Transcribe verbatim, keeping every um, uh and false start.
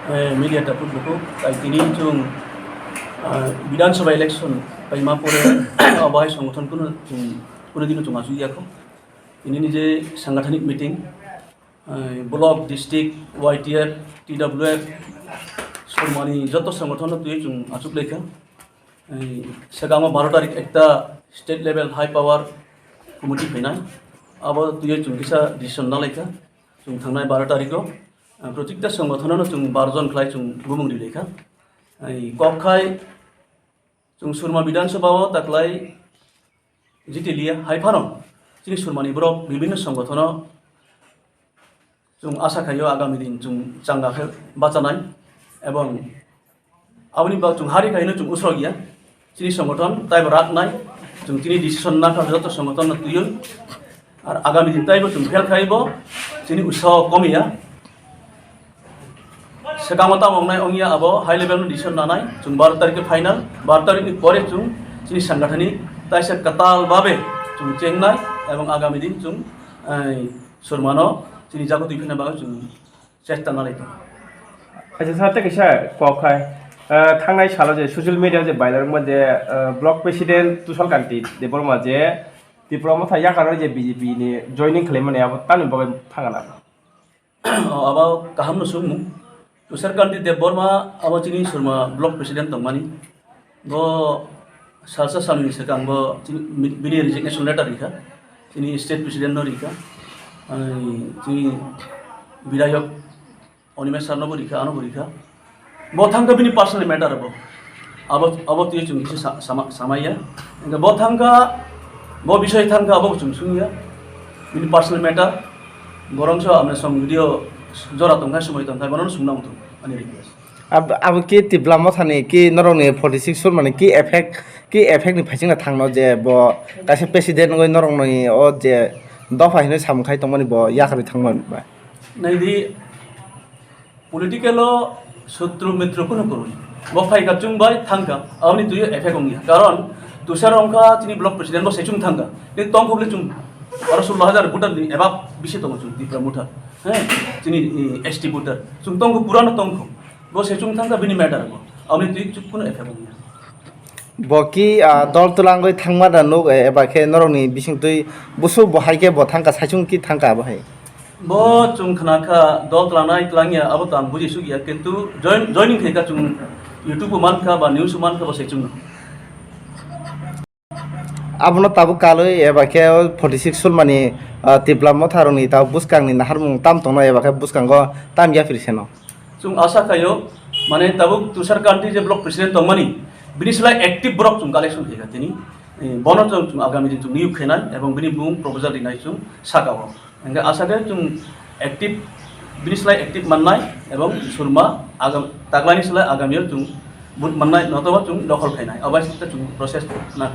Eh, media tapuk buku, tai tini chwng, ah, Bidhan Sabha election paima pore, abo hai songothono chwng kuno dino chwng achuk yakho. Tini ni je sangathanik meeting, eh, block, district, Y T F, T W F, Surmani joto songothono twi chwng achuk laikha. Eh, swkango baro tarik ekta state level high power committee phainai. Abo twi chwng kisa decision nalaikha. Chwng thangnai baro tariko, ah, protikta songothonono chwng baro jon khlai chwng bumung ri laikha. Ai kok khai chwng Surma Bidhan Sabha o taklai jiti liya hai phano chini Surmani borok bibhinno songothono chwng asa khaio agami din chwng changa khe bachanai ebong Aboni bak chwng hari kaino chwng usrok ya. Chini songothono taibo rak nai. Chwng chini decision nakha joto songothono twiwi. Ar agami din taibo chwng fail khaibo chini usaho komiya. Swkango tamo wngnai wngya abo high level no decision nanai. Chwng baro tarikhe final. Baro tarikni pore chwng chini sangathanik taisa kwtal babe chwng chengnai ebong agami din chwng, eh, Surmano chini jago twi phina bagwi chwng chesta nalai tongo. Acha sir, tei kaisa kok hai, ah, thangnai salo je social media je viral wngma je, ah, block president Tushar Kanti Debbarma je Tipra Motha yakar je B J P ni joining khlaimani abo tamni bagwi thangana? O, abo kaham no sungmung. Tushar Kanti Debbarma abo chini Surma block president tongmani. Bo salsa salni swkang bo chini, bini resignation letter rikha, chini state president no rikha, ai, chini bidayok Animesh sir no bo rikha, ano bo rikha. Bo thangkha bini personal matter bo. Abo, abo twi chwng kisa sa-, sama, samaya. Hingke bo thangkha, bo bisoi thangkha, abo chwng sungya. Bini personal matter. Borok so amne song video jora tongkha, somoi tongkha, bono sungna wngthung, ani request. Ab-, abo ki Tipra Mothani ki norokni forty six sur mani ki effect, ki effect ni phaisingna thangno je bo kaisa president wngwi norokni o je dopha hinwi samung khai tongmani bo yakarwi thangmani ba? Naidi, political o sutru mitru kunu kwrwi. Bo phaikha chwng bai thangkha, aboni twiwi effect wngya. Karon Tushar wngkha chini block president, bo se chwng thangkha. Tei tongkha bole chwng aro sullo hajar voter ni eba bisi tongo chwng Tipra Motha. He, chini, eh, S T voter. Chwng tongkha, purano tongkha. Bo se chwng thangkha bini matter bo. Aboni twi chwng kunu effect wngya. Bo ki, ah, dol twlangwi thangma da nuk, eh, eba khe norokni bisingtwi busu bo hai khe bo thangkha, saichung ki thangkha abo hai? Bo chwng khna kha dol twlangnai twlangya, abo to ang buji suk ya, kintu join, joining khe kha chwng YouTube o man kha ba news o man kha bo se chwng. Abono tabuk kalwi eba khe o forty six sulmani, ah, Tipra Motha rokni tabuk bwskangni naharmung tam tongno eba khe bwskango tam yaphri seno. Chwng asa khaio, mane tabuk Tushar Kanti je block president tongmani, bini slai active borok chwng collection khaikha tini. Eh, bono chwng, chwng agami din chwng niyok khainai ebong bini bumung proposal rinai chwng sakao. Hingke asa khe chwng active, bini slai active mannai ebong Surma agam-, taklaini slai agamio chwng vote mannai, notoba chwng dokhol khainai. Abai sita chwng process na.